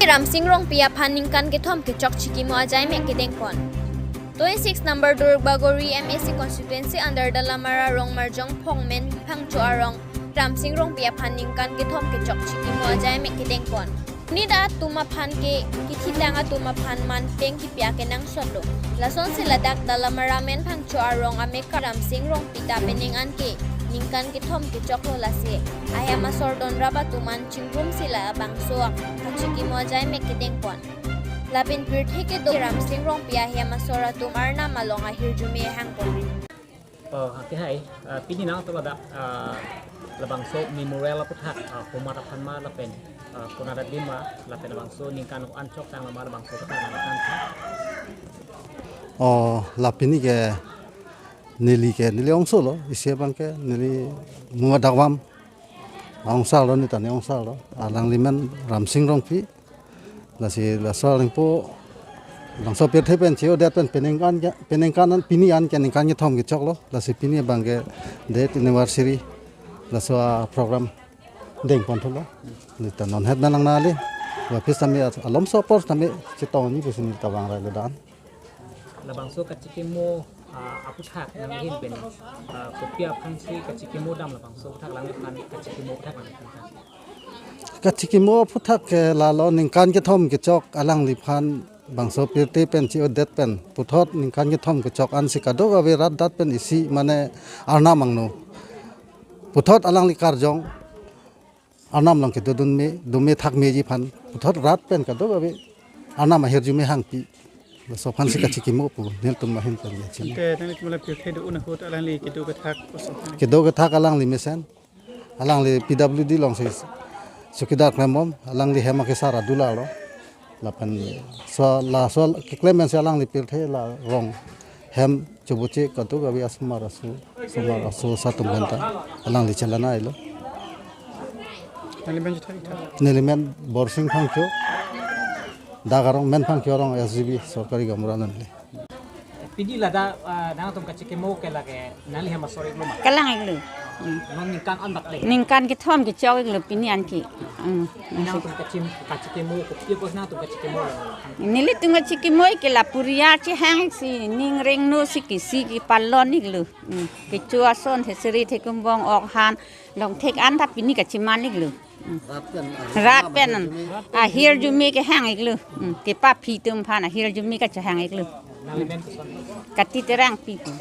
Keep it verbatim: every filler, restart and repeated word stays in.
Ramsing Rongpi aphan ningkan kethom kechok chikimo ajai mek kedengpon. Twenty-six number Duarbagori M A C constituency under Dalamara Rongmarjong Phongmen phangcho arong Ramsing Rongpi aphan ningkan kethom kechok chikimo ajai mek kedengpon. Nida atum aphan ke kithitang atum aphan man peng kipi akenangsot lo. Lasonsi ladak Dalamara men phangcho arong amekar Ramsing Rongpi ta penang an ke ningkan kethom kechoklo, lasi ahem asor donrap atum an chingrum si labangso kachikimo ajai mek kedengpon. Lapen pirthe kedo Ramsing Rongpi ahem asor atum arnam along ahirjume hangpon. Oh, oke, hai. Eh, pini nangtum ladak, eh, labangso memorial aputhak, eh, komat aphan ma lapen, eh, konat adim ma lapen labangso ningkan an choktang ma labangso aputhak nangthan tha. Oh, la pini ke neli ke, neli ongsolo, isi abang ke neli Muma Dakwam ongsalo, neta ne ongsalo. Alangli men Ramsing Rongpi. Lasi laso alangpo, labangso pirthe pen che-odet pen penang an ke, penang an, pini an ke ningkan kethom kechoklo. Lasi pini abang ke death anniversary laso aprogram dengpon thulo. Neta non het nang nangne. Wapis tame alomso apor tame chetongji pusi neta vang rai lo dan. Labangso kachikimo, ah, aputhak nanghin pen, ah, kopi aphansi kachikimo dam labangso aputhak, alangphan kachikimo aputhak nanghin. Kachikimo aputhak ke lalo, ningkan kethom kechok alangliphan bangso pirthe pen che-odet pen puthot ningkan kethom kechok ansi kadokave rat dat pen isi mane arnam angno puthot alangli karjong arnam along kedodun me, dome thak meji aphan puthot rat pen kadokave arnam ahirjume hangpi. Laso aphansi kachikimo pu nelitum ahin pen ya chini. Ante nangtum la pirthe do-un ahut alangli kedo kethak koson? Kedo kethak alangli mesen. Alangli P W D alongsi chowkidar klembom, alangli hem akesar adula lo. Lapen so, laso keklem pensi alangli pirthe la rong hem choboche kadokave asomar aso, asomar aso atum aphanta alangli chelang-ilo. Nangli men chethak ithak? Neli men Borsing Phangcho. Dak arong men Phangcho arong S G B sorkari gaonbura nangli. Pini ladak, ah, nangtum kachikimo ke lake nangli hem asor-iklo ma? Kalang-iklo. Hmm. Non ningkan an bak le? Ningkan kethom kechok-iklo pini an ke. Hmm. Nangtum kachim-, kachikimo kopi apot nangtum kachikimo lo? Nelitum kachikimo ke la puriya chehang si ning rengno si kisi kepalon-iklo. Hmm. Kecho ason theseri thekumbong ok han longthek an ta pini kachiman-iklo. Hmm. Rat pen, ah, rat pen ahirjume kehang-iklo. Hmm. Kepaphi atum aphan ahirjume kachehang-iklo. Nangli men koson? Kati Terangpi pu.